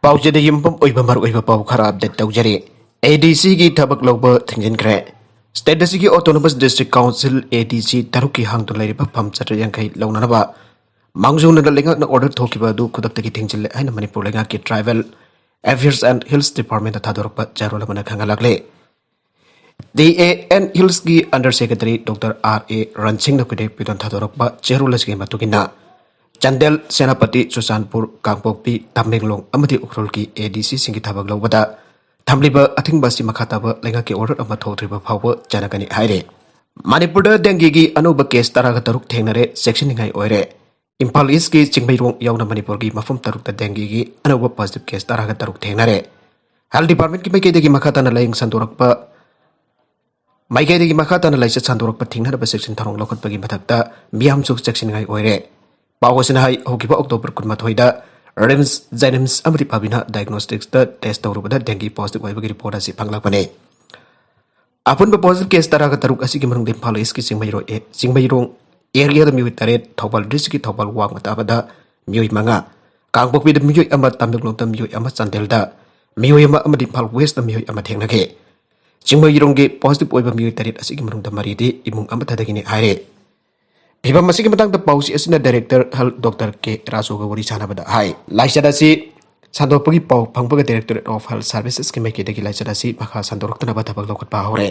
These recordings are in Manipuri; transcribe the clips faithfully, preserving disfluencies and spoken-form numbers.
ꯄꯥꯎꯆꯦꯗ ꯌꯨꯝꯐꯝ ꯑꯣꯏꯕ ꯃꯔꯨꯑꯣꯏꯕ ꯄꯥꯎ ꯈꯔ ꯑꯞꯗꯦꯠ ꯇꯧꯖꯔꯤ꯫ ꯑꯦ ꯗꯤ ꯁꯤꯒꯤ ꯊꯕꯛ ꯂꯧꯕ ꯊꯤꯡꯖꯤꯟꯈ꯭ꯔꯦ꯫ ꯁ꯭ꯇꯦꯠ ꯑꯁꯤꯒꯤ ꯑꯣꯇꯣꯅꯣꯃꯁ ꯗꯤꯁꯇ꯭ꯔꯤꯛ ꯀꯥꯎꯟꯁꯤꯜ, ꯑꯦ ꯗꯤ ꯁꯤ, ꯇꯔꯨꯛꯀꯤ ꯍꯥꯡꯗꯨꯅ ꯂꯩꯔꯤꯕ ꯐꯝ ꯆꯥꯇ꯭ꯔꯦꯠ ꯌꯥꯡꯈꯩ ꯂꯧꯅꯅꯕ ꯃꯥꯡꯖꯧꯅꯅ ꯂꯩꯉꯥꯛꯅ ꯑꯣꯔꯗꯔ ꯊꯣꯛꯈꯤꯕ ꯑꯗꯨ ꯈꯨꯗꯛꯇꯒꯤ ꯊꯤꯡꯖꯤꯜꯂꯦ ꯍꯥꯏꯅ ꯃꯅꯤꯄꯨꯔ ꯂꯩꯉꯥꯛꯀꯤ ꯇ꯭ꯔꯥꯏꯕꯦꯜ ꯑꯦꯐꯤꯌꯔꯁ ꯑꯦꯟ ꯍꯤꯜꯁ ꯗꯤꯄꯥꯔꯠꯃꯦꯟꯗ ꯊꯥꯗꯣꯔꯛꯄ ꯆꯦꯔꯣꯜ ꯑꯃꯅ ꯈꯪꯍꯜꯂꯛꯂꯤ꯫ ꯗꯤ ꯑꯦ ꯑꯦꯟ ꯍꯤꯜꯁꯀꯤ under secretary doctor R A ꯔꯟꯁꯤꯡꯅ ꯈꯨꯗꯩ ꯄꯤꯗꯣꯟ ꯊꯥꯗꯣꯔꯛꯄ ꯆꯦꯔꯣꯜ ꯑꯁꯤꯒꯤ ꯃꯇꯨꯡ ꯏꯟꯅ, ꯆꯥꯟꯗꯦꯜ, ꯁꯦꯅꯥꯄꯇꯤ, ꯆꯨꯔꯆꯥꯟꯄꯨꯔ, ꯀꯥꯡꯄꯣꯛꯄꯤ, ꯇꯃꯦꯡꯂꯣꯡ ꯑꯃꯗꯤ ꯎꯈ꯭ꯔꯨꯜꯒꯤ ꯑꯦ ꯗꯤ ꯁꯤꯁꯤꯡꯒꯤ ꯊꯕꯛ ꯂꯧꯕꯗ ꯊꯝꯂꯤꯕ ꯑꯊꯤꯡꯕ ꯑꯁꯤ ꯃꯈꯥ ꯇꯥꯕ ꯂꯩꯉꯥꯛꯀꯤ ꯑꯣꯔꯗꯔ ꯑꯃ ꯊꯣꯛꯇ꯭ꯔꯤꯕ ꯐꯥꯎꯕ ꯆꯠꯅꯒꯅꯤ ꯍꯥꯏꯔꯤ꯫ ꯃꯅꯤꯄꯨꯔꯗ ꯗꯦꯡꯒꯤꯒꯤ ꯑꯅꯧꯕ ꯀꯦꯁ ꯇꯔꯥꯒ ꯇꯔꯨꯛ ꯊꯦꯡꯅꯔꯦ꯫ ꯆꯦꯛꯁꯤꯟꯅꯤꯡꯉꯥꯏ ꯑꯣꯏꯔꯦ꯫ ꯏꯝꯐꯥꯜ ꯏꯁꯀꯤ ꯆꯤꯡꯃꯩꯔꯣꯡ ꯌꯥꯎꯅ ꯃꯅꯤꯄꯨꯔꯒꯤ ꯃꯐꯝ ꯇꯔꯨꯛꯇ ꯗꯦꯡꯒꯤꯒꯤ ꯑꯅꯧꯕ ꯄꯣꯖꯤꯇꯤꯚ ꯀꯦꯁ ꯇꯔꯥꯒ ꯇꯔꯨꯛ ꯊꯦꯡꯅꯔꯦ꯫ ꯍꯦꯜꯊ ꯗꯤꯄꯥꯔꯠꯃꯦꯟꯠꯀꯤ ꯃꯥꯏꯀꯩꯗꯒꯤ ꯃꯈꯥ ꯇꯥꯅ ꯂꯥꯏꯌꯦꯡ ꯁꯟꯗꯣꯔꯛꯄ ꯃꯥꯏꯀꯩꯗꯒꯤ ꯃꯈꯥ ꯇꯥꯅ ꯂꯥꯏꯆꯠ ꯁꯟꯗꯣꯔꯛꯄ ꯊꯤꯡꯅꯅꯕ ꯆꯦꯛꯁꯤꯟ ꯊꯧꯔꯥꯡ ꯂꯧꯈꯠꯄꯒꯤ ꯃꯊꯛꯇ ꯃꯤꯌꯥꯝꯁꯨ ꯆꯦꯛꯁꯤꯟꯅꯤꯡꯉꯥꯏ ꯑꯣꯏꯔꯦ꯫ ꯄꯥꯎ ꯑꯁꯤꯅ ꯍꯥꯏ, ꯍꯧꯈꯤꯕ ꯑꯣꯛꯇꯣꯕꯔ ꯀꯨꯟꯃꯥꯊꯣꯏꯗ ꯔꯤꯝꯁ, ꯖꯦꯅꯤꯝꯁ ꯑꯃꯗꯤ ꯐꯕꯤꯅ ꯗꯥꯏꯒꯅꯣꯁꯇꯤꯛꯁꯇ ꯇꯦꯁ ꯇꯧꯔꯨꯕꯗ ꯗꯦꯡꯒꯤ ꯄꯣꯖꯤꯇꯤꯚ ꯑꯣꯏꯕꯒꯤ ꯔꯤꯄꯣꯔꯠ ꯑꯁꯤ ꯐꯪꯂꯛꯄꯅꯤ꯫ ꯑꯄꯨꯟꯕ ꯄꯣꯖꯤꯇꯤꯚ ꯀꯦꯁ ꯇꯔꯥꯒ ꯇꯔꯨꯛ ꯑꯁꯤꯒꯤ ꯃꯅꯨꯡꯗ ꯏꯝꯐꯥꯜ ꯏꯁꯀꯤ ꯆꯤꯡꯃꯩꯔꯣꯡ ꯑꯦ-, ꯆꯤꯡꯃꯩꯔꯣꯡ ꯑꯦꯔꯤꯌꯥꯗ ꯃꯤꯑꯣꯏ ꯇꯔꯦꯠ, ꯊꯧꯕꯥꯜ ꯗꯤꯁꯇ꯭ꯔꯤꯛꯀꯤ ꯊꯧꯕꯥꯜ ꯋꯥꯡꯃ ꯇꯥꯕꯗ ꯃꯤꯑꯣꯏ ꯃꯉꯥ, ꯀꯥꯡꯄꯣꯛꯄꯤꯗ ꯃꯤꯑꯣꯏ ꯑꯃ, ꯇꯃꯦꯡꯂꯣꯡꯗ ꯃꯤꯑꯣꯏ ꯑꯃ, ꯆꯥꯟꯗꯦꯜꯗ ꯃꯤꯑꯣꯏ ꯑꯃ ꯑꯃꯗꯤ ꯏꯝꯐꯥꯜ ꯋꯦꯁꯇ ꯃꯤꯑꯣꯏ ꯑꯃ ꯊꯦꯡꯅꯈꯤ꯫ ꯆꯤꯡꯃꯩꯔꯣꯡꯒꯤ ꯄꯣꯖꯤꯇꯤꯚ ꯑꯣꯏꯕ ꯃꯤꯑꯣꯏ ꯇꯔꯦꯠ ꯑꯁꯤꯒꯤ ꯃꯅꯨꯡꯗ ꯃꯔꯤꯗꯤ ꯏꯃꯨꯡ ꯑꯃꯠꯇꯗꯒꯤꯅꯤ ꯍꯥꯏꯔꯦ꯫ ꯐꯤꯚꯝ ꯑꯁꯤꯒꯤ ꯃꯇꯥꯡꯗ ꯄꯥꯎꯆꯦ ꯑꯁꯤꯅ ꯗꯥꯏꯔꯦꯛꯇꯔ ꯍꯦꯜꯊ ꯗꯣꯛꯇꯔ ꯀꯦ ꯔꯥꯖꯨꯒ ꯋꯥꯔꯤ ꯁꯥꯟꯅꯕꯗ ꯍꯥꯏ, ꯂꯥꯏꯆꯠ ꯑꯁꯤ ꯁꯟꯗꯣꯛꯄꯒꯤ ꯄꯥꯎ ꯐꯪꯕꯒ Directorate of Health Servicesꯀꯤ ꯃꯥꯏꯀꯩꯗꯒꯤ ꯂꯥꯏꯆꯠ ꯑꯁꯤ ꯃꯈꯥ ꯁꯟꯗꯣꯔꯛꯇꯅꯕ ꯊꯕꯛ ꯂꯧꯈꯠꯄ ꯍꯧꯔꯦ꯫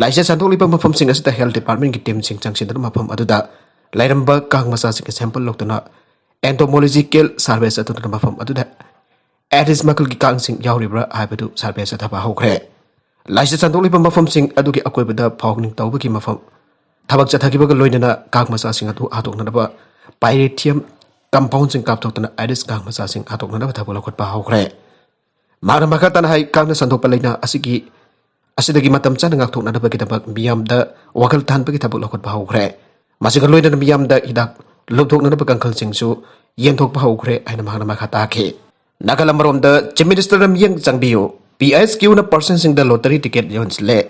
ꯂꯥꯏꯆꯠ ꯁꯟꯗꯣꯛꯂꯤꯕ ꯃꯐꯝꯁꯤꯡ ꯑꯁꯤꯗ ꯍꯦꯜꯊ ꯗꯤꯄꯥꯔꯠꯃꯦꯟꯠꯀꯤ ꯇꯤꯝꯁꯤꯡ ꯆꯪꯁꯤꯟꯗꯨꯅ ꯃꯐꯝ ꯑꯗꯨꯗ ꯂꯩꯔꯝꯕ ꯀꯥꯡ ꯃꯆꯥꯁꯤꯡꯒꯤ ꯁꯦꯝꯄꯜ ꯂꯧꯗꯨꯅ ꯑꯦꯟꯇꯣꯃꯣꯂꯣꯖꯤꯀꯦꯜ ꯁꯔꯚꯦ ꯆꯠꯊꯗꯨꯅ ꯃꯐꯝ ꯑꯗꯨꯗ ꯑꯦꯗꯤꯁ ꯃꯈꯜꯒꯤ ꯀꯥꯡꯁꯤꯡ ꯌꯥꯎꯔꯤꯕ꯭ꯔꯥ ꯍꯥꯏꯕꯗꯨ ꯁꯔꯚꯦ ꯆꯠꯊꯕ ꯍꯧꯈ꯭ꯔꯦ꯫ ꯂꯥꯏꯆꯠ ꯁꯟꯗꯣꯛꯂꯤꯕ ꯃꯐꯝꯁꯤꯡ ꯑꯗꯨꯒꯤ ꯑꯀꯣꯏꯕꯗ ꯐꯥꯎ ꯅꯤꯡꯇꯧꯕꯒꯤ ꯃꯐꯝ ꯊꯕꯛ ꯆꯠꯊꯈꯤꯕꯒ ꯂꯣꯏꯅꯅ ꯀꯥꯡ ꯃꯆꯥꯁꯤꯡ ꯑꯗꯨ ꯍꯥꯠꯇꯣꯛꯅꯅꯕ ꯄꯥꯏꯔꯦꯊꯤꯌꯝ ꯀꯝꯄꯥꯎꯟꯁꯤꯡ ꯀꯥꯞꯊꯣꯛꯇꯨꯅ ꯑꯦꯗꯤꯁ ꯀꯥꯡ ꯃꯆꯥꯁꯤꯡ ꯍꯥꯠꯇꯣꯛꯅꯅꯕ ꯊꯕꯛ ꯂꯧꯈꯠꯄ ꯍꯧꯈ꯭ꯔꯦ꯫ ꯃꯍꯥꯛꯅ ꯃꯈꯥ ꯇꯥꯅ ꯍꯥꯏ, ꯀꯥꯡꯅ ꯁꯟꯗꯣꯛꯄ ꯂꯥꯏꯅꯥ ꯑꯁꯤꯒꯤ, ꯑꯁꯤꯗꯒꯤ ꯃꯇꯝ ꯆꯥꯅ ꯉꯥꯛꯊꯣꯛꯅꯅꯕꯒꯤꯗꯃꯛ ꯃꯤꯌꯥꯝꯗ ꯋꯥꯈꯜ ꯊꯥꯍꯟꯕꯒꯤ ꯊꯕꯛ ꯂꯧꯈꯠꯄ ꯍꯧꯈ꯭ꯔꯦ꯫ ꯃꯁꯤꯒ ꯂꯣꯏꯅꯅ ꯃꯤꯌꯥꯝꯗ ꯍꯤꯗꯥꯛ ꯂꯨꯞꯊꯣꯛꯅꯅꯕ ꯀꯥꯡꯈꯜꯁꯤꯡꯁꯨ ꯌꯦꯟꯊꯣꯛꯄ ꯍꯧꯈ꯭ꯔꯦ ꯍꯥꯏꯅ ꯃꯍꯥꯛꯅ ꯃꯈꯥ ꯇꯥꯈꯤ꯫ ꯅꯥꯀꯜ ꯑꯃꯔꯣꯝꯗ, ꯆꯤꯐ ꯃꯤꯅꯤꯁꯇꯔꯅ ꯃꯤꯠꯌꯦꯡ ꯆꯪꯕꯤꯌꯨ, ꯄꯤ ꯑꯩꯆ ꯀ꯭ꯌꯨꯅ ꯄꯥꯔꯁꯟꯁꯤꯡꯗ ꯂꯣꯇꯔꯤ ꯇꯤꯀꯦꯠ ꯌꯣꯟꯁꯤꯜꯂꯦ꯫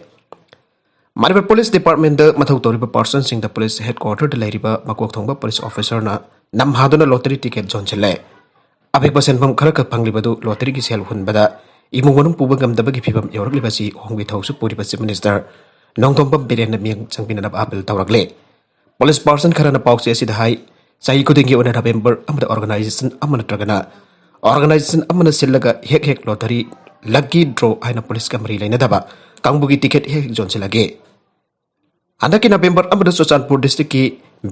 ꯃꯅꯤꯄꯨꯔ ꯄꯨꯂꯤꯁ ꯗꯤꯄꯥꯔꯠꯃꯦꯟꯗ ꯃꯊꯧ ꯇꯧꯔꯤꯕ ꯄꯥꯔꯁꯟꯁꯤꯡꯗ ꯄꯨꯂꯤꯁ ꯍꯦꯗꯀ꯭ꯋꯥꯇꯔꯗ ꯂꯩꯔꯤꯕ ꯃꯀꯣꯛ ꯊꯣꯡꯕ ꯄꯨꯂꯤꯁ ꯑꯣꯐꯤꯁꯔꯅ ꯅꯝꯍꯥꯗꯨꯅ ꯂꯣꯇꯔꯤ ꯇꯤꯀꯦꯠ ꯌꯣꯟꯁꯤꯜꯂꯦ꯫ ꯑꯄꯤꯛꯄ ꯁꯦꯟꯐꯝ ꯈꯔꯈꯛ ꯐꯪꯂꯤꯕꯗꯨ ꯂꯣꯇꯔꯤꯒꯤ ꯁꯦꯜ ꯍꯨꯟꯕꯗ ꯏꯃꯨꯡ ꯃꯅꯨꯡ ꯄꯨꯕ ꯉꯝꯗꯕꯒꯤ ꯐꯤꯕꯝ ꯌꯧꯔꯛꯂꯤꯕ ꯑꯁꯤ ꯍꯣꯡꯕꯒꯤ ꯊꯧꯁꯨ ꯄꯨꯔꯤꯕ Chief Minister ꯅꯣꯡꯊꯣꯝꯕꯝ ꯕꯤꯔꯦꯟꯅ ꯃꯤꯠꯌꯦꯡ ꯆꯪꯕꯤꯅꯅꯕ ꯑꯥꯄꯤꯜ ꯇꯧꯔꯛꯂꯦ꯫ ꯄꯨꯂꯤꯁ ꯄꯥꯔꯁꯟ ꯈꯔꯅ ꯄꯥꯎꯆꯦ ꯑꯁꯤꯗ ꯍꯥꯏ, ꯆꯍꯤ ꯈꯨꯗꯤꯡꯒꯤ ꯑꯣꯏꯅ ꯅꯕꯦꯝꯕꯔ ꯑꯃꯗ organization ꯑꯃ ꯅꯠꯇ꯭ꯔꯒꯅ organization ꯑꯃꯅ ꯁꯤꯜꯂꯒ ꯍꯦꯛ ꯍꯦꯛ ꯂꯣꯇꯔꯤ, lucky draw ꯍꯥꯏꯅ ꯄꯨꯂꯤꯁꯀ ꯃꯔꯤ ꯂꯩꯅꯗꯕ ꯀꯥꯡꯕꯨꯒꯤ ꯇꯤꯀꯦꯠ ꯍꯦꯛ ꯍꯦꯛ ꯌꯣꯟꯁꯤꯜꯂꯒꯦ꯫ ꯍꯟꯗꯛꯀꯤ ꯅꯕꯦꯝꯕꯔ ꯑꯃꯗ ꯆꯨꯔꯆꯥꯟꯄꯨꯔ ꯗꯤꯁꯇ꯭ꯔꯤꯛꯀꯤ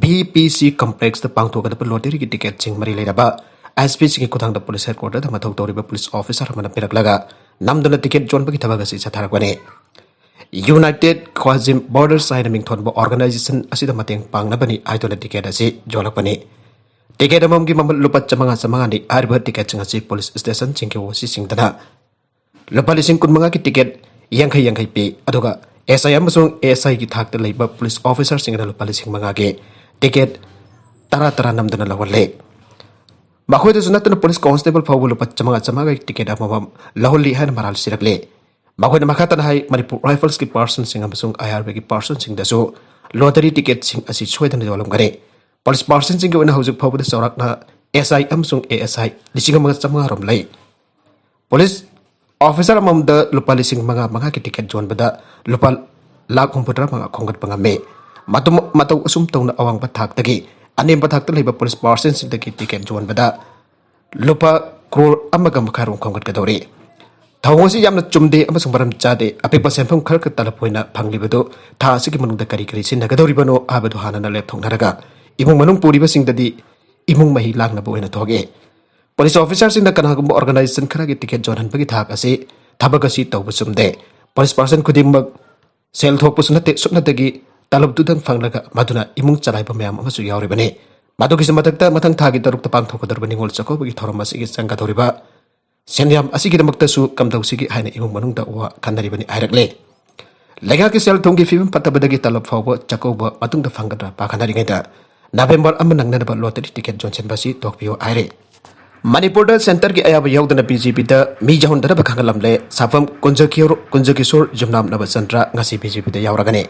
ꯚꯤ ꯄꯤ ꯁꯤ ꯀꯝꯄ꯭ꯂꯦꯛꯁꯇ ꯄꯥꯡꯊꯣꯛꯀꯗꯕ ꯂꯣꯇꯔꯤꯒꯤ ꯇꯤꯀꯦꯠꯁꯤꯡ ꯃꯔꯤ ꯂꯩꯅꯕ ꯑꯦꯁ ꯄꯤꯁꯤꯡꯒꯤ ꯈꯨꯊꯥꯡꯗ ꯄꯨꯂꯤꯁ ꯍꯦꯗꯀ꯭ꯋꯥꯇꯔꯗ ꯃꯊꯧ ꯇꯧꯔꯤꯕ ꯄꯨꯂꯤꯁ ꯑꯣꯐꯤꯁꯥꯔ ꯑꯃꯅ ꯄꯤꯔꯛꯂꯒ ꯅꯝꯗꯨꯅ ꯇꯤꯀꯦꯠ ꯌꯣꯟꯕꯒꯤ ꯊꯕꯛ ꯑꯁꯤ ꯆꯠꯊꯔꯛꯄꯅꯤ꯫ United Khwajim Brothers ꯍꯥꯏꯅ ꯃꯤꯡꯊꯣꯟꯕ organization ꯑꯁꯤꯗ ꯃꯇꯦꯡ ꯄꯥꯡꯅꯕꯅꯤ ꯍꯥꯏꯗꯨꯅ ꯇꯤꯀꯦꯠ ꯑꯁꯤ ꯌꯣꯜꯂꯛꯄꯅꯤ꯫ ꯇꯤꯀꯦꯠ ꯑꯃꯃꯝꯒꯤ ꯃꯃꯜ ꯂꯨꯄꯥ ꯆꯥꯃꯉꯥ ꯆꯥꯃꯉꯥꯅꯤ꯫ ꯍꯥꯏꯔꯤꯕ ꯇꯤꯀꯦꯠꯁꯤꯡ ꯑꯁꯤ ꯄꯨꯂꯤꯁ ꯁ꯭ꯇꯦꯁꯟꯁꯤꯡꯒꯤ ꯑꯣ ꯁꯤꯁꯤꯡꯗꯅ ꯂꯨꯄꯥ ꯂꯤꯁꯤꯡ ꯀꯨꯟꯃꯉꯥꯒꯤ ꯇꯤꯀꯦꯠ ꯌꯥꯡꯈꯩ ꯌꯥꯡꯈꯩ ꯄꯤ, ꯑꯗꯨꯒ ꯑꯦꯁ ꯑꯥꯏ ꯑꯃꯁꯨꯡ ꯑꯦ ꯑꯦꯁ ꯑꯥꯏꯒꯤ ꯊꯥꯛꯇ ꯂꯩꯕ ꯄꯨꯂꯤꯁ ꯑꯣꯐꯤꯁꯥꯔꯁꯤꯡꯅ ꯂꯨꯄꯥ ꯂꯤꯁꯤꯡ ꯃꯉꯥꯒꯤ ꯇꯤꯀꯦꯠ ꯇꯔꯥ ꯇꯔꯥ ꯅꯝꯗꯨꯅ ꯂꯧꯍꯜꯂꯤ꯫ ꯃꯈꯣꯏꯗꯁꯨ ꯅꯠꯇꯅ ꯄꯨꯂꯤꯁ ꯀꯣꯟꯁꯇꯦꯕꯜ ꯐꯥꯎꯕ ꯂꯨꯄꯥ ꯆꯥꯃꯉꯥ ꯆꯥꯃꯉꯥꯒꯤ ꯇꯤꯀꯦꯠ ꯑꯃꯃꯝ ꯂꯧꯍꯜꯂꯤ ꯍꯥꯏꯅ ꯃꯔꯥꯜ ꯁꯤꯔꯛꯂꯤ꯫ ꯃꯈꯣꯏꯅ ꯃꯈꯥ ꯇꯥꯅ ꯍꯥꯏ, ꯃꯅꯤꯄꯨꯔ ꯔꯥꯏꯐꯜꯁꯀꯤ ꯄꯥꯔꯁꯟꯁꯤꯡ ꯑꯃꯁꯨꯡ ꯑꯥꯏ ꯑꯥꯔ ꯕꯤꯒꯤ ꯄꯥꯔꯁꯟꯁꯤꯡꯗꯁꯨ ꯂꯣꯇꯔꯤ ꯇꯤꯀꯦꯠꯁꯤꯡ ꯑꯁꯤ ꯁꯣꯏꯗꯅ ꯌꯣꯜꯂꯝꯒꯅꯤ꯫ ꯄꯨꯂꯤꯁ ꯄꯥꯔꯁꯟꯁꯤꯡꯒꯤ ꯑꯣꯏꯅ ꯍꯧꯖꯤꯛ ꯐꯥꯎꯕꯗ ꯆꯥꯎꯔꯥꯛꯅ ꯑꯦꯁ ꯑꯥꯏ ꯑꯃꯁꯨꯡ ꯑꯦ ꯑꯦꯁ ꯑꯥꯏ ꯂꯤꯁꯤꯡ ꯑꯃꯒ ꯆꯥꯃꯉꯥ ꯔꯣꯝ ꯂꯩ꯫ ꯄꯨꯂꯤꯁ ꯑꯣꯐꯤꯁꯥꯔ ꯑꯃꯃꯝꯗ ꯂꯨꯄꯥ ꯂꯤꯁꯤꯡ ꯃꯉꯥ ꯃꯉꯥꯒꯤ ꯇꯤꯀꯦꯠ ꯌꯣꯟꯕꯗ ꯂꯨꯄꯥ ꯂꯥꯈ ꯍꯨꯝꯐꯨꯇꯔꯥ ꯃꯉꯥ ꯈꯣꯝꯒꯠꯄ ꯉꯝꯃꯤ꯫ ꯃꯇꯨꯡ ꯃꯇꯧ ꯑꯁꯨꯝ ꯇꯧꯅ ꯑꯋꯥꯡꯕ ꯊꯥꯛꯇꯒꯤ ꯑꯅꯦꯝꯕ ꯊꯥꯛꯇ ꯂꯩꯕ ꯄꯨꯂꯤꯁ ꯄꯥꯔꯁꯟꯁꯤꯡꯗꯒꯤ ꯇꯤꯀꯦꯠ ꯌꯣꯟꯕꯗ ꯂꯨꯄꯥ ꯀ꯭ꯔꯣꯔ ꯑꯃꯒ ꯃꯈꯥꯏꯔꯣꯝ ꯈꯣꯝꯒꯠꯀꯗꯧꯔꯤ꯫ ꯊꯧꯑꯣꯡ ꯑꯁꯤ ꯌꯥꯝꯅ ꯆꯨꯝꯗꯦ ꯑꯃꯁꯨꯡ ꯃꯔꯝ ꯆꯥꯗꯦ꯫ ꯑꯄꯤꯛꯄ ꯁꯦꯟꯐꯝ ꯈꯔꯈꯛ ꯇꯂꯕ ꯑꯣꯏꯅ ꯐꯪꯂꯤꯕꯗꯨ ꯊꯥ ꯑꯁꯤꯒꯤ ꯃꯅꯨꯡꯗ ꯀꯔꯤ ꯀꯔꯤ ꯁꯤꯖꯤꯟꯅꯒꯗꯧꯔꯤꯕꯅꯣ ꯍꯥꯏꯕꯗꯨ ꯍꯥꯟꯅꯅ ꯂꯦꯞꯊꯣꯛꯅꯔꯒ ꯏꯃꯨꯡ ꯃꯅꯨꯡ ꯄꯨꯔꯤꯕꯁꯤꯡꯗꯗꯤ ꯏꯃꯨꯡ ꯃꯍꯤ ꯂꯥꯡꯅꯕ ꯑꯣꯏꯅ ꯊꯣꯛꯑꯦ꯫ ꯄꯨꯂꯤꯁ ꯑꯣꯐꯤꯁꯥꯔꯁꯤꯡꯅ ꯀꯅꯥꯒꯨꯝꯕ organization ꯈꯔꯒꯤ ꯇꯤꯀꯦꯠ ꯌꯣꯟꯍꯟꯕꯒꯤ ꯊꯥꯛ ꯑꯁꯤ ꯊꯕꯛ ꯑꯁꯤ ꯇꯧꯕ ꯆꯨꯝꯗꯦ꯫ ꯄꯨꯂꯤꯁ ꯄꯥꯔꯁꯟ ꯈꯨꯗꯤꯡꯃꯛ ꯁꯦꯜ ꯊꯣꯛꯄꯁꯨ ꯅꯠꯇꯦ, ꯁꯨꯞꯅꯇꯒꯤ ꯇꯂꯕꯗꯨꯗꯪ ꯐꯪꯂꯒ ꯃꯗꯨꯅ ꯏꯃꯨꯡ ꯆꯂꯥꯏꯕ ꯃꯌꯥꯝ ꯑꯃꯁꯨ ꯌꯥꯎꯔꯤꯕꯅꯤ꯫ ꯃꯗꯨꯒꯤꯁꯨ ꯃꯊꯛꯇ ꯃꯊꯪ ꯊꯥꯒꯤ ꯇꯔꯨꯛꯇ ꯄꯥꯡꯊꯣꯛꯀꯗꯧꯔꯤꯕ ꯅꯤꯉꯣꯜ ꯆꯥꯛꯀꯧꯕꯒꯤ ꯊꯧꯔꯝ ꯑꯁꯤꯒꯤ ꯆꯪꯒꯗꯧꯔꯤꯕ ꯁꯦꯟꯌꯥꯝ ꯑꯁꯤꯒꯤꯗꯃꯛꯇꯁꯨ ꯀꯝꯗꯧꯁꯤꯒꯦ ꯍꯥꯏꯅ ꯏꯃꯨꯡ ꯃꯅꯨꯡꯗ ꯋꯥ ꯈꯟꯅꯔꯤꯕꯅꯤ ꯍꯥꯏꯔꯛꯂꯦ꯫ ꯂꯩꯉꯥꯛꯀꯤ ꯁꯦꯜ ꯊꯨꯝꯒꯤ ꯐꯤꯕꯝ ꯐꯠꯇꯕꯗꯒꯤ ꯇꯂꯕ ꯐꯥꯎꯕ ꯆꯥꯛꯀꯧꯕ ꯃꯇꯨꯡꯗ ꯐꯪꯒꯗ꯭ꯔꯥ ꯄꯥꯈꯠꯅꯔꯤꯉꯩꯗ ꯅꯕꯦꯝꯕꯔ ꯑꯃ ꯅꯪꯅꯅꯕ ꯂꯣꯇꯔꯤ ꯇꯤꯀꯦꯠ ꯌꯣꯟꯁꯤꯟꯕ ꯑꯁꯤ ꯇꯣꯛꯄꯤꯌꯨ ꯍꯥꯏꯔꯦ꯫ ꯃꯅꯤꯄꯨꯔꯗ ꯁꯦꯟꯇꯔꯒꯤ ꯑꯌꯥꯕ ꯌꯥꯎꯗꯅ ꯕꯤ ꯖꯦ ꯄꯤꯗ ꯃꯤ ꯌꯥꯎꯍꯟꯗꯅꯕ ꯈꯪꯍꯜꯂꯝꯂꯦ꯫ ꯁꯥꯐꯝ ꯀꯨꯟꯖꯀꯤꯌꯣꯔ-, ꯀꯨꯟꯖꯀꯤꯁꯣꯔ ꯌꯨꯝꯅꯥꯝ ꯅꯕꯆꯟꯗ꯭ꯔ ꯉꯁꯤ ꯕꯤ ꯖꯦ ꯄꯤꯗ ꯌꯥꯎꯔꯒꯅꯤ꯫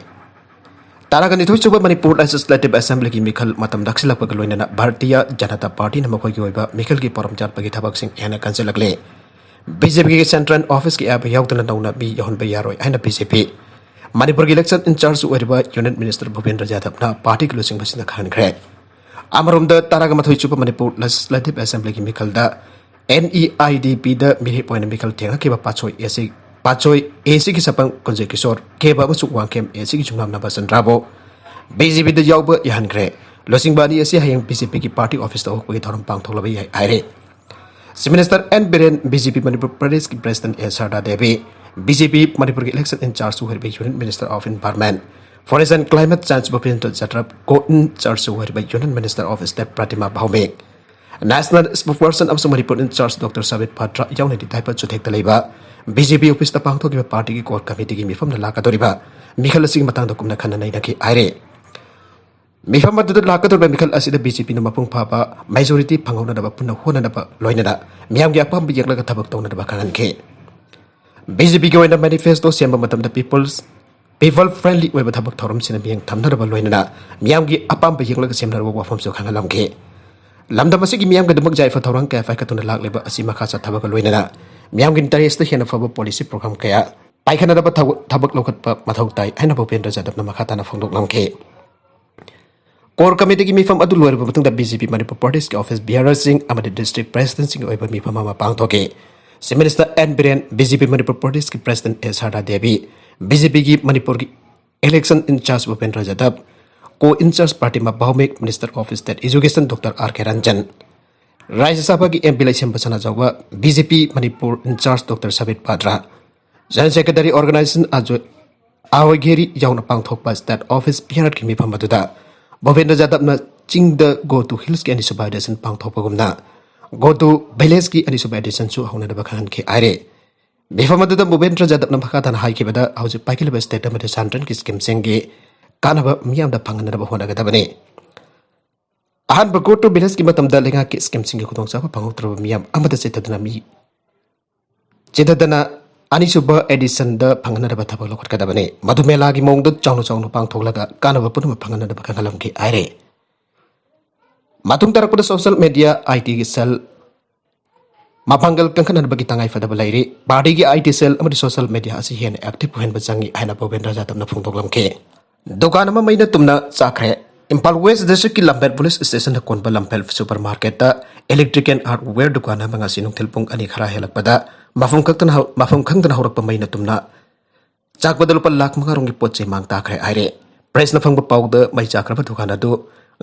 ꯇꯔꯥꯒ ꯅꯤꯊꯣꯏ ꯁꯨꯕ ꯃꯅꯤꯄꯨꯔ ꯂꯦꯖꯤꯁꯂꯦꯇꯤꯚ ꯑꯦꯁꯦꯝꯕ꯭ꯂꯤꯒꯤ ꯃꯤꯈꯜ ꯃꯇꯝ ꯅꯛꯁꯤꯜꯂꯛꯄꯒ ꯂꯣꯏꯅꯅ ꯚꯥꯔꯇꯤꯌ ꯖꯅꯇꯥ ꯄꯥꯔꯇꯤꯅ ꯃꯈꯣꯏꯒꯤ ꯑꯣꯏꯕ ꯃꯤꯈꯜꯒꯤ ꯄꯣꯔꯝ ꯆꯥꯠꯄꯒꯤ ꯊꯕꯛꯁꯤꯡ ꯍꯦꯟꯅ ꯀꯟꯁꯤꯜꯂꯛꯂꯦ꯫ ꯕꯤ ꯖꯦ ꯄꯤꯒꯤ ꯁꯦꯟꯇ꯭ꯔꯦꯜ ꯑꯣꯐꯤꯁꯀꯤ ꯑꯌꯥꯕ ꯌꯥꯎꯗꯅ ꯅꯧꯅ ꯃꯤ ꯌꯥꯎꯍꯟꯕ ꯌꯥꯔꯣꯏ ꯍꯥꯏꯅ ꯕꯤ ꯖꯦ ꯄꯤ ꯃꯅꯤꯄꯨꯔꯒꯤ ꯏꯂꯦꯛꯁꯟ ꯏꯟꯆꯥꯔꯖ ꯑꯣꯏꯔꯤꯕ ꯌꯨꯅꯤꯠ ꯃꯤꯅꯤꯁꯇꯔ ꯚꯨꯄꯦꯟꯗ꯭ꯔ ꯌꯥꯗꯕꯅ ꯄꯥꯔꯇꯤꯒꯤ ꯂꯨꯆꯤꯡꯕꯁꯤꯡꯗ ꯈꯪꯍꯟꯈ꯭ꯔꯦ꯫ ꯑꯃꯔꯣꯝꯗ ꯇꯔꯥꯒ ꯃꯥꯊꯣꯏ ꯁꯨꯕ ꯃꯅꯤꯄꯨꯔ ꯂꯦꯖꯤꯁꯂꯦꯇꯤꯚ ꯑꯦꯁꯦꯝꯕ꯭ꯂꯤꯒꯤ ꯃꯤꯈꯜꯗ ꯑꯦꯟ ꯏ ꯑꯥꯏ ꯗꯤ ꯄꯤꯗ ꯃꯤꯔꯦꯞ ꯑꯣꯏꯅ ꯃꯤꯈꯜ ꯊꯦꯡꯅꯈꯤꯕ ꯄꯥꯠꯁꯣꯏ ꯑꯦ ꯁꯤ, ꯄꯥꯠꯁꯣꯏ ꯑꯦ ꯁꯤꯒꯤ ꯁꯄꯪ ꯀꯨꯟꯖꯩ ꯀꯤꯁꯣꯔ, ꯀꯦꯕ ꯑꯃꯁꯨꯡ ꯋꯥꯡꯈꯦꯝ ꯑꯦ ꯁꯤꯒꯤ ꯌꯨꯝꯅꯥꯝ ꯅꯕ ꯆꯟꯗ꯭ꯔꯥꯕꯨ ꯕꯤ ꯖꯦ ꯄꯤꯗ ꯌꯥꯎꯕ ꯌꯥꯍꯟꯈ꯭ꯔꯦ꯫ ꯂꯨꯆꯤꯡꯕ ꯑꯅꯤ ꯑꯁꯤ ꯍꯌꯦꯡ ꯕꯤ ꯖꯦ ꯄꯤꯒꯤ ꯄꯥꯔꯇꯤ ꯑꯣꯐꯤꯁꯇ ꯍꯧꯔꯛꯄꯒꯤ ꯊꯧꯔꯝ ꯄꯥꯡꯊꯣꯛꯂꯕ ꯌꯥꯏ ꯍꯥꯏꯔꯦ꯫ Chief minister N Biren, B J P Manipur ꯄ꯭ꯔꯗꯦꯁꯀꯤ president A Sharda Devi, B J P ꯃꯅꯤꯄꯨꯔꯒꯤ ꯏꯂꯦꯛꯁꯟ ꯏꯟꯆꯥꯔꯖ ꯑꯣꯏꯔꯤꯕ union minister of environment, forest and climate change Bhupendra ꯖꯥꯗꯕ, ꯀꯣ ꯏꯟꯆꯥꯔꯖ ꯑꯣꯏꯔꯤꯕ union minister of state Pratima Bhowmik, national spokesperson ꯑꯃꯁꯨꯡ ꯃꯅꯤꯄꯨꯔ ꯏꯟꯆꯥꯔꯖ ꯗꯣꯛꯇꯔ ꯁꯕꯤꯠ ꯄꯥꯇ꯭ꯔ ꯌꯥꯎꯅ ꯗꯤꯗꯥꯏꯄ ꯆꯨꯊꯦꯛꯇ ꯂꯩꯕ ꯕꯤ ꯖꯦ ꯄꯤ ꯑꯣꯐꯤꯁꯇ ꯄꯥꯡꯊꯣꯛꯈꯤꯕ ꯄꯥꯔꯇꯤꯒꯤ ꯀꯣꯔ ꯀꯃꯤꯇꯤꯒꯤ ꯃꯤꯐꯝꯗ ꯂꯥꯛꯀꯗꯧꯔꯤꯕ ꯃꯤꯈꯜ ꯑꯁꯤꯒꯤ ꯃꯇꯥꯡꯗ ꯀꯨꯞꯅ ꯈꯟꯅ ꯅꯩꯅꯈꯤ ꯍꯥꯏꯔꯦ꯫ ꯃꯤꯐꯝ ꯑꯗꯨꯗ ꯂꯥꯛꯀꯗꯧꯔꯤꯕ ꯃꯤꯈꯜ ꯑꯁꯤꯗ ꯕꯤ ꯖꯦ ꯄꯤꯅ ꯃꯄꯨꯡ ꯐꯥꯕ ꯃꯦꯖꯣꯔꯤꯇꯤ ꯐꯪꯍꯧꯅꯅꯕ ꯄꯨꯟꯅ ꯍꯣꯠꯅꯅꯕ ꯂꯣꯏꯅꯅ ꯃꯤꯌꯥꯝꯒꯤ ꯑꯄꯥꯝꯕ ꯌꯦꯡꯂꯒ ꯊꯕꯛ ꯇꯧꯅꯅꯕ ꯈꯪꯍꯟꯈꯤ꯫ ꯕꯤ ꯖꯦ ꯄꯤꯒꯤ ꯑꯣꯏꯅ ꯃꯦꯅꯤꯐꯦꯁꯇꯣ ꯁꯦꯝꯕ ꯃꯇꯝꯗ ꯄꯤꯄꯜꯁ, ꯄꯤꯄꯜ ꯐ꯭ꯔꯦꯟꯂꯤ ꯑꯣꯏꯕ ꯊꯕꯛ ꯊꯧꯔꯝꯁꯤꯡꯅ ꯃꯤꯠꯌꯦꯡ ꯊꯝꯅꯅꯕ ꯂꯣꯏꯅꯅ ꯃꯤꯌꯥꯝꯒꯤ ꯑꯄꯥꯝꯕ ꯌꯦꯡꯂꯒ ꯁꯦꯝꯅꯅꯕ ꯋꯥꯐꯝꯁꯨ ꯈꯪꯍꯜꯂꯝꯈꯤ꯫ ꯂꯝꯗꯝ ꯑꯁꯤꯒꯤ ꯃꯤꯌꯥꯝꯒꯤꯗꯃꯛ ꯌꯥꯏꯐ ꯊꯧꯔꯥꯡ ꯀꯌꯥ ꯄꯥꯏꯈꯠꯇꯨꯅ ꯂꯥꯛꯂꯤꯕ ꯑꯁꯤ ꯃꯈꯥ ꯆꯠꯊꯕꯒ ꯂꯣꯏꯅꯅ ꯃꯤꯌꯥꯝꯒꯤ ꯏꯟꯇꯔꯦꯁꯇ ꯍꯦꯟꯅ ꯐꯕ ꯄꯣꯂꯤꯁꯤ ꯄ꯭ꯔꯣꯒ꯭ꯔꯥꯝ ꯀꯌꯥ ꯄꯥꯏꯈꯠꯅꯅꯕ ꯊꯕꯛ, ꯊꯕꯛ ꯂꯧꯈꯠꯄ ꯃꯊꯧ ꯇꯥꯏ ꯍꯥꯏꯅ ꯚꯨꯄꯦꯟꯗ꯭ꯔ ꯖꯥꯗꯕꯅ ꯃꯈꯥ ꯇꯥꯅ ꯐꯣꯡꯗꯣꯛꯂꯝꯈꯤ꯫ ꯀꯣꯔ ꯀꯃꯤꯇꯤꯒꯤ ꯃꯤꯐꯝ ꯑꯗꯨ ꯂꯣꯏꯔꯕ ꯃꯇꯨꯡꯗ ꯕꯤ ꯖꯦ ꯄꯤ ꯃꯅꯤꯄꯨꯔ ꯄ꯭ꯔꯗꯦꯁꯀꯤ ꯑꯣꯐꯤꯁ ꯕꯤꯌꯥꯔꯔꯁꯤꯡ ꯑꯃꯗꯤ ꯗꯤꯁꯇ꯭ꯔꯤꯛ ꯄ꯭ꯔꯦꯁꯤꯗꯦꯟꯠꯁꯤꯡꯒꯤ ꯑꯣꯏꯕ ꯃꯤꯐꯝ ꯑꯃ ꯄꯥꯡꯊꯣꯛꯈꯤ꯫ Chief minister N Biren, B J P Manipur ꯄ꯭ꯔꯗꯦꯁꯀꯤ president A Sharda Devi, B J ꯄꯤꯒꯤ ꯃꯅꯤꯄꯨꯔꯒꯤ ꯏꯂꯦꯛꯁꯟ ꯏꯟꯆꯥꯔꯖ ꯚꯨꯄꯦꯟꯗ꯭ꯔ ꯖꯥꯗꯕ, co incharge Pratima Bhowmik, minister of state education doctor R K Ranjan, Rajya ꯁꯚꯥꯒꯤ M P Leishemba Sanajaoba, B J P Manipur incharge doctor Sambit Patra, general secretary organization Ajay Awaigeri ꯌꯥꯎꯅ ꯄꯥꯡꯊꯣꯛꯄ ꯁ꯭ꯇꯦꯠ ꯑꯣꯐꯤꯁ ꯕꯤꯌꯥꯔꯒꯤ ꯃꯤꯐꯝ ꯑꯗꯨꯗ ꯚꯨꯄꯦꯟꯗ꯭ꯔ ꯖꯥꯗꯕꯅ ꯆꯤꯡꯗ Go to Hillsꯀꯤ ꯑꯅꯤꯁꯨꯕ ꯑꯦꯗꯤꯁꯟ ꯄꯥꯡꯊꯣꯛꯄꯒꯨꯝꯅ Go to Villageꯀꯤ ꯑꯅꯤꯁꯨꯕ ꯑꯦꯗꯤꯁꯟꯁꯨ ꯍꯧꯅꯅꯕ ꯈꯪꯍꯟꯈꯤ ꯍꯥꯏꯔꯦ꯫ ꯃꯤꯐꯝ ꯑꯗꯨꯗ ꯚꯨꯄꯦꯟꯗ꯭ꯔ ꯖꯥꯗꯕꯅ ꯃꯈꯥ ꯇꯥꯅ ꯍꯥꯏꯈꯤꯕꯗ, ꯍꯧꯖꯤꯛ ꯄꯥꯏꯈꯠꯂꯤꯕ ꯁ꯭ꯇꯦꯠ ꯑꯃꯗꯤ ꯁꯦꯟꯇ꯭ꯔꯦꯜꯒꯤ ꯁ꯭ꯀꯤꯝꯁꯤꯡꯒꯤ ꯀꯥꯟꯅꯕ ꯃꯤꯌꯥꯝꯗ ꯐꯪꯍꯟꯅꯕ ꯍꯣꯠꯅꯒꯗꯕꯅꯤ꯫ ꯑꯍꯥꯟꯕ Go to Villageꯀꯤ ꯃꯇꯝꯗ ꯂꯩꯉꯥꯛꯀꯤ ꯁ꯭ꯀꯤꯝꯁꯤꯡꯒꯤ ꯈꯨꯗꯣꯡꯆꯥꯕ ꯐꯪꯍꯧꯗ꯭ꯔꯕ ꯃꯤꯌꯥꯝ ꯑꯃꯗ ꯆꯤꯊꯗꯨꯅ ꯃꯤ ꯆꯤꯊꯗꯅ ꯑꯅꯤꯁꯨꯕ ꯑꯦꯗꯤꯁꯟꯗ ꯐꯪꯍꯟꯅꯕ ꯊꯕꯛ ꯂꯧꯈꯠꯀꯗꯕꯅꯤ꯫ ꯃꯗꯨ ꯃꯦꯂꯥꯒꯤ ꯃꯑꯣꯡꯗ ꯆꯥꯎꯅ ꯆꯥꯎꯅ ꯄꯥꯡꯊꯣꯛꯂꯒ ꯀꯥꯟꯅꯕ ꯄꯨꯝꯅꯃꯛ ꯐꯪꯍꯟꯅꯕ ꯈꯪꯍꯜꯂꯝꯈꯤ ꯍꯥꯏꯔꯦ꯫ ꯃꯇꯨꯡ ꯇꯥꯔꯛꯄꯗ social media, I T ꯒꯤ cell ꯃꯄꯥꯡꯒꯜ ꯀꯟꯈꯠꯅꯕꯒꯤ ꯇꯉꯥꯏ ꯐꯗꯕ ꯂꯩꯔꯤ꯫ Party ꯒꯤ I T cell ꯑꯃꯗꯤ social media ꯑꯁꯤ ꯍꯦꯟꯅ active ꯑꯣꯏꯍꯟꯕ ꯆꯪꯏ ꯍꯥꯏꯅ ꯚꯨꯄꯦꯟꯗ꯭ꯔ ꯌꯥꯗꯕꯅ ꯐꯣꯡꯗꯣꯛꯂꯝꯈꯤ꯫ ꯗꯨꯀꯥꯟ ꯑꯃ ꯃꯩꯅ ꯇꯨꯝꯅ ꯆꯥꯛꯈ꯭ꯔꯦ꯫ ꯏꯝꯐꯥꯜ West District ꯀꯤ ꯂꯝꯐꯦꯜ police station ꯗ ꯀꯣꯟꯕ ꯂꯝꯐꯦꯜ supermarket ꯇ electric and hardware ꯗꯨꯀꯥꯟ ꯑꯃ ꯉꯁꯤ ꯅꯨꯡꯊꯤꯜ ꯄꯨꯡ ꯑꯅꯤ ꯈꯔ ꯍꯦꯜꯂꯛꯄꯗ ꯃꯐꯝ ꯈꯪꯗꯅ ꯍꯧ-, ꯃꯐꯝ ꯈꯪꯗꯅ ꯍꯧꯔꯛꯄ ꯃꯩꯅ ꯇꯨꯝꯅ ꯆꯥꯛꯄꯗ ꯂꯨꯄꯥ ꯂꯥꯈ ꯃꯉꯥ ꯔꯣꯝꯒꯤ ꯄꯣꯠ ꯆꯩ ꯃꯥꯡ ꯇꯥꯈ꯭ꯔꯦ ꯍꯥꯏꯔꯦ꯫ Press ꯅ ꯐꯪꯕ ꯄꯥꯎꯗ ꯃꯩ ꯆꯥꯛꯈ꯭ꯔꯕ ꯗꯨꯀꯥꯟ ꯑꯗꯨ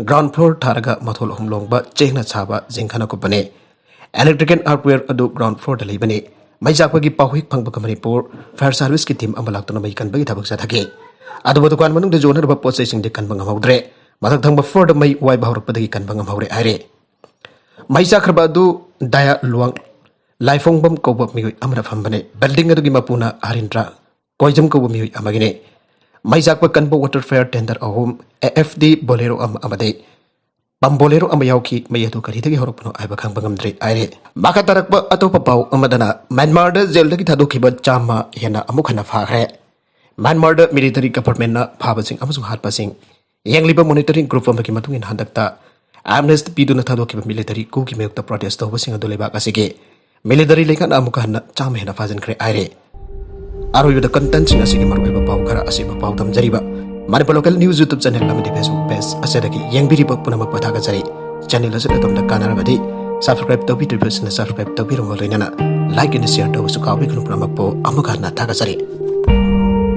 ground floor ꯊꯥꯔꯒ ꯃꯊꯣꯜ ꯑꯍꯨꯝ ꯂꯣꯡꯕ ꯆꯦꯡꯅ ꯁꯥꯕ ꯖꯤꯡꯒꯅ ꯀꯨꯞꯄꯅꯤ꯫ Electric and hardware ꯑꯗꯨ ground floor ꯗ ꯂꯩꯕꯅꯤ꯫ ꯃꯩ ꯆꯥꯛꯄꯒꯤ ꯄꯥꯎ ꯍꯦꯛ ꯐꯪꯕꯒ ꯃꯅꯤꯄꯨꯔ Fire Service ꯀꯤ team ꯑꯃ ꯂꯥꯛꯇꯨꯅ ꯃꯩ ꯀꯟꯕꯒꯤ ꯊꯕꯛ ꯆꯠꯊꯈꯤ꯫ ꯑꯗꯨꯕꯨ ꯗꯨꯀꯥꯟ ꯃꯅꯨꯡꯗ ꯌꯣꯟꯅꯔꯤꯕ ꯄꯣꯠ ꯆꯩꯁꯤꯡꯗꯤ ꯀꯟꯕ ꯉꯝꯍꯧꯗ꯭ꯔꯦ꯫ ꯃꯊꯛ ꯊꯪꯕ floor ꯗ ꯃꯩ ꯋꯥꯏꯕ ꯍꯧꯔꯛꯄꯗꯒꯤ ꯀꯟꯕ ꯉꯝꯍꯧꯔꯦ ꯍꯥꯏꯔꯦ꯫ ꯃꯩ ꯆꯥꯛꯈ꯭ꯔꯕ ꯑꯗꯨ ꯗꯌꯥ ꯂꯨꯋꯥꯡ ꯂꯥꯏꯐꯣꯡꯕꯝ ꯀꯧꯕ ꯃꯤꯑꯣꯏ ꯑꯃꯅ ꯐꯝꯕꯅꯤ꯫ Building ꯑꯗꯨꯒꯤ ꯃꯄꯨꯅ ꯍꯔꯤꯟꯗ꯭ꯔ ꯀꯣꯏꯖꯝ ꯀꯧꯕ ꯃꯤꯑꯣꯏ ꯑꯃꯒꯤꯅꯤ꯫ ꯃꯩ ꯆꯥꯛꯄ ꯀꯟꯕ water fire tender ꯑꯍꯨꯝ, A F D Bolero ꯑꯃ ꯑꯃꯗꯤ pump Bolero ꯑꯃ ꯌꯥꯎꯈꯤ꯫ ꯃꯩ ꯑꯗꯨ ꯀꯔꯤꯗꯒꯤ ꯍꯧꯔꯛꯄꯅꯣ ꯍꯥꯏꯕ ꯈꯪꯕ ꯉꯝꯗ꯭ꯔꯤ ꯍꯥꯏꯔꯤ꯫ ꯃꯈꯥ ꯇꯥꯔꯛꯄ ꯑꯇꯣꯞꯄ ꯄꯥꯎ ꯑꯃꯗꯅ ꯃ꯭ꯌꯥꯟꯃꯥꯔꯗ ꯖꯦꯜꯗꯒꯤ ꯊꯥꯗꯣꯛꯈꯤꯕ ꯆꯥꯝꯃ ꯍꯦꯟꯅ ꯑꯃꯨꯛ ꯍꯟꯅ ꯐꯥꯈ꯭ꯔꯦ꯫ ꯃ꯭ꯌꯥꯟꯃꯥꯔꯗ military government ꯅ ꯐꯥꯕꯁꯤꯡ ꯑꯃꯁꯨꯡ ꯍꯥꯠꯄꯁꯤꯡ ꯌꯦꯡꯂꯤꯕ monitoring group ꯑꯃꯒꯤ ꯃꯇꯨꯡ ꯏꯟꯅ ꯍꯟꯗꯛꯇ amnesty ꯄꯤꯗꯨꯅ ꯊꯥꯗꯣꯛꯈꯤꯕ military coup ꯀꯤ ꯃꯥꯌꯣꯛꯇ protest ꯇꯧꯕꯁꯤꯡ ꯑꯗꯨ ꯂꯩꯕꯥꯛ ꯑꯁꯤꯒꯤ military ꯂꯩꯉꯥꯛꯅ ꯑꯃꯨꯛꯀ ꯍꯟꯅ ꯆꯥꯝꯃ ꯍꯦꯟꯅ ꯐꯥꯖꯤꯟꯈ꯭ꯔꯦ ꯍꯥꯏꯔꯦ꯫ ꯑꯔꯣꯏꯕꯗ content ꯁꯤꯡ ꯑꯁꯤꯒꯤ ꯃꯔꯨꯑꯣꯏꯕ ꯄꯥꯎ ꯈꯔ ꯑꯁꯤꯕ ꯄꯥꯎ ꯇꯝꯖꯔꯤꯕ Manipur Local News YouTube channel ꯑꯃꯗꯤ Facebook page ꯑꯁꯤꯗꯒꯤ ꯌꯦꯡꯕꯤꯔꯤꯕ ꯄꯨꯝꯅꯃꯛꯄꯨ ꯊꯥꯒꯠꯆꯔꯤ꯫ Channel ꯑꯁꯤꯗ ꯑꯗꯣꯝꯗ ꯀꯥꯟꯅꯔꯕꯗꯤ subscribe ꯇꯧꯕꯤꯗ꯭ꯔꯤꯕꯁꯤꯡꯅ subscribe ꯇꯧꯕꯤꯔꯝꯕ ꯂꯣꯏꯅꯅ like and share ꯇꯧꯕꯁꯨ ꯀꯥꯎꯕꯤꯒꯅꯨ꯫ ꯄꯨꯝꯅꯃꯛꯄꯨ ꯑꯃꯨꯛ ꯍꯟꯅ ꯊꯥꯒꯠꯆꯔꯤ꯫